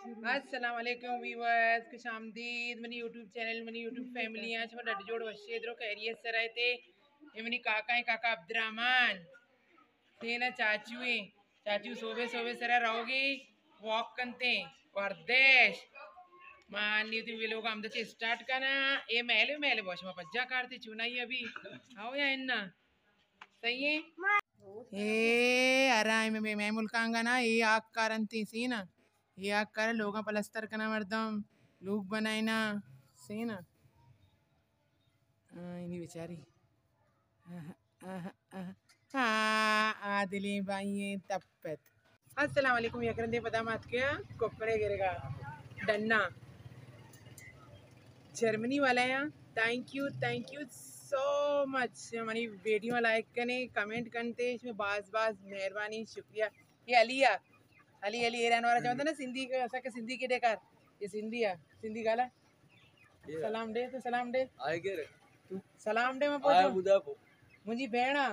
السلام علیکم ویورز، خوش آمدید منی یوٹیوب چینل، منی یوٹیوب فیملی آں۔ شما ڈڈ جوڑ وشے درو خیریت سر ائے تے؟ اے منی کاکا ایں، کاکا عبدالرحمن۔ سینا چاچو ایں، چاچو صوبے صوبے سرا روگی واک کنتے، ورزش۔ ما نی وتی ویلوگ ہمدا چہ اسٹارٹ کنا۔ اے میلے میلے باش ما پجا کارتے چونائی ابھی آؤ یا انا؟ صحیح ہے؟ اے ارا اے مے، مے ملکانگا نا، اے آگ کارنتی سینا۔ اے آگ کار لوگاں پلستر کنا مردم، لوگ بنائینا سینا۔ آ، اینی بیچاری۔ آہ، آہ، آہ۔ ہاں، آ دلیں بھائییں تپت۔ السلام علیکم، یک رندے پدا ما اتکے آں ککڑے گرگا ڈنا۔ جرمنی والا آں، thank you, thank you so much. Money video like کنے، کمنٹ کنتے، شمے باز باز مہربانی، شکریہ۔ اے علی آ، علی، علی ایران والا جمع نا سندھی کا، سک سندھی کے ڈیکار۔ اے سندھی آ، سندھی گالا۔ سلام ڈے، تو سلام ڈے۔ آئے گے رے۔ سلام ڈے، میں آئے پوچھو۔ بدا پو۔ منجی بہن آ۔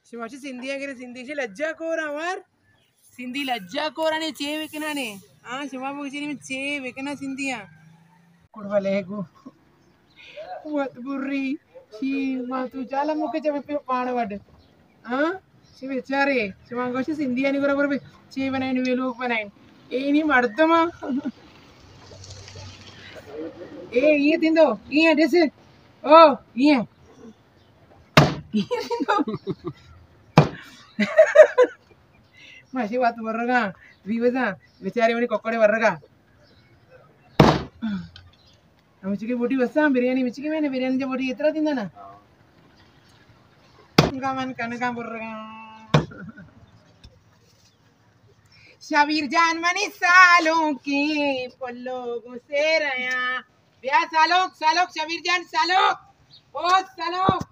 شما چی سندھی آ گرے، سندھی چی لجا کور آ وار۔ سندھی لجا کور آ نے چے وکنا نے۔ ہاں، شما بگوشی نے چے وکنا سندھی آ۔ کڑوالے گو۔ وت بری، چی ما تو چالا مکے چا پی پاڑ وڈ۔ ہاں؟ چی بیچارے، شما گوشے سندھیانی گورا برو بے، چی بنائیں، ویلوگ بنائیں۔ اے نی مردم آ۔ اے، اے تیندو، اے ڈس۔ او، اے۔ اے تیندو۔ ماشی وت ورگا، ویوزا، بیچارے منی ککڑے ورگا۔ ہمچکے بوٹی بساں، بریانی مچکے میں نے، بریانی جا بوٹی اترا دیندا نا۔ گمن کنگا برگا۔ شبیر جان منی سالوں کی پلو گسے رہیا۔ بیا سالوک، سالوک، شبیر جان، سالوک۔ او سالوک۔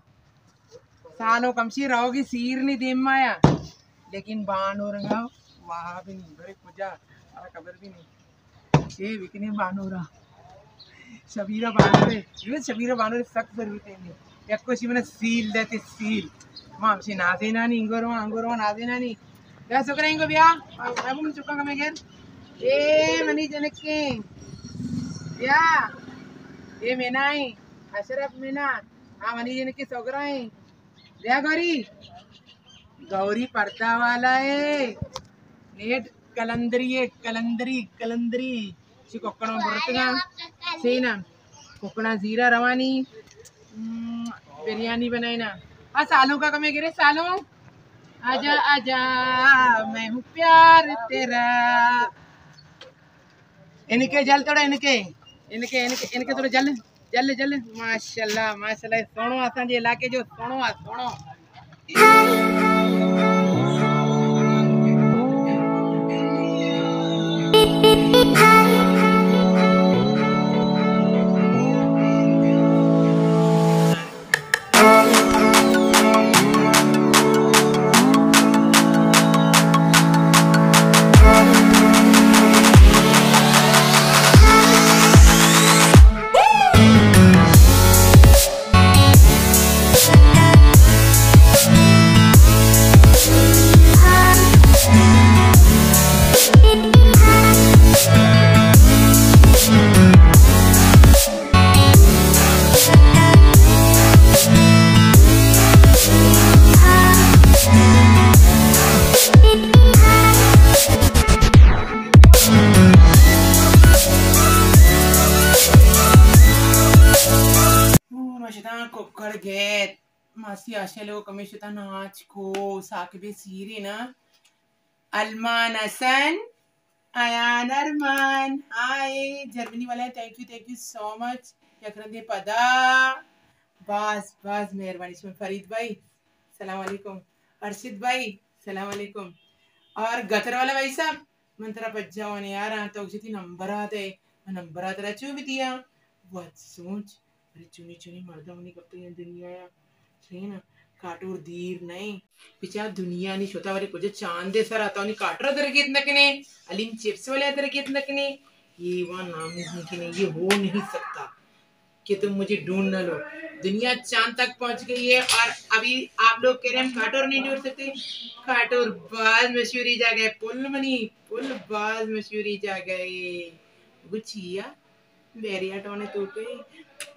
سالوک ہمشی روگی سیر نی دیم آیا۔ لیکن بانور انگا واہ بھی نہیں، برے کجا، مارا خبر بھی نہیں۔ چے بکنے بانورا۔ شبیرہ بانورے، یہ شبیرہ بانورے سخت ضرورت ہے۔ یک کوشی منا سیل دیتے سیل۔ ما ہمشی نازینانی، انگورو، انگورو نازینانی۔ بیا سکرا انگو بیا۔ ابو من چکا کمے گھر۔ اے منی جنکیں۔ بیا۔ اے منائیں۔ اشرف منا۔ ہاں منی جنکیں سکرائیں۔ بیا گوری۔ گوری پردہ والا ہے۔ نیٹ کلندری ہے، کلندری، کلندری۔ چی ککڑاں برتگاں۔ سینا۔ ککڑاں زیرا روانی۔ ہم، بریانی بنائینا۔ آ سالوں کا کمے گرے سالوں۔ آجا، آجا، میں ہوں پیار تیرا۔ انکے جل توڑا، انکے۔ انکے، انکے، انکے توڑا جل۔ جل، جل۔ ماشاءاللہ، ماشاءاللہ۔ سوہنو اساں جے علاقے جو سوہنو آ، سوہنو۔ ما شتاں ککڑ گیت، ماسی آشا لوگ ہمیں شتاں ناچ کو، ثاقب سیرے نا، المان حسن، ایان ارمان، ہائے، جرمنی والے، thank you, thank you so much. یک رندے پدا، باز، باز مہربانی شما فرید بھائی، سلام علیکم، ارشد بھائی، سلام علیکم، اور گتر والا بھائی صاحب، من ترا پجا وانے یار، آں تو گوشتی نمبر آتے، من نمبر آ ترا چو بھی دیا، وت سوچ، ارے چونی چونی مردم نی کپتگیں دنیا ءَ۔ چین کاٹور دیر نئیں۔ بچار دنیا نی شتا ورے کجا چاندے سرا تو نی کاٹرا درگیت نکنے۔ علیم چپس والے درگیت نکنے۔ یہ وہاں ناممکن ہے، یہ ہو نہیں سکتا۔ کہ تم مجھے ڈھونڈ نہ لو۔ دنیا چاند تک پہنچ گئی ہے اور ابھی آپ لوگ کہہ رہے ہیں ہم کاٹور نہیں ڈھونڈ سکتے۔ کاٹور باز مشہوری جاگہ ہے، پل منی، پل باز مشہوری جاگہ ہے۔ گچیا بیریا ٹاؤن ہے تو کے،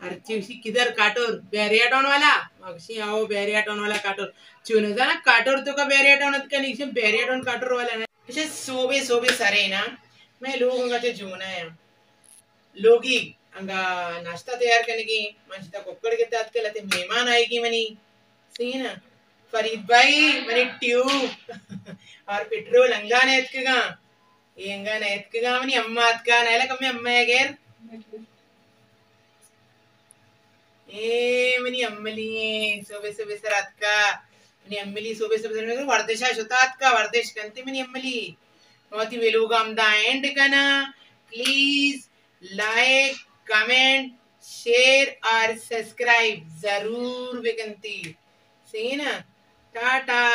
ہر چیز کدھر کاٹور، بیریا ٹاؤن والا، مگسی آؤ بیریا ٹاؤن والا کاٹور۔ چون زانا کاٹور تو کا بیریا ٹاؤن اتکا نہیں، بیریا ٹاؤن کاٹور والا ہے۔ اچھا، صوبے صوبے سرے نا، میں لوگ ہوں گا جو جونا ہے۔ لوگی انگا ناشتہ تیار کنگی، من چتا ککڑ گتا اتکل اتے مہمان آئیگی منی۔ سین فرید بھائی، منی ٹیوب اور پٹرول انگا نے اتکگاں۔ اے انگا نے اتکگاں، منی اماں اتکا، نائلہ کمے اماں ہے غیر۔ اے منی املی ہیں، صوبے صوبے سر اتکا۔ منی املی صوبے صوبے سر ورزشا شتا اتکا، ورزش کنتے منی املی۔ وتی ویلوگ ہمدا اینڈ کنا۔ پلیز لائک، کمنٹ، شیئر اور سبسکرائب ضرور بکنتی۔ سینا، ٹاٹا۔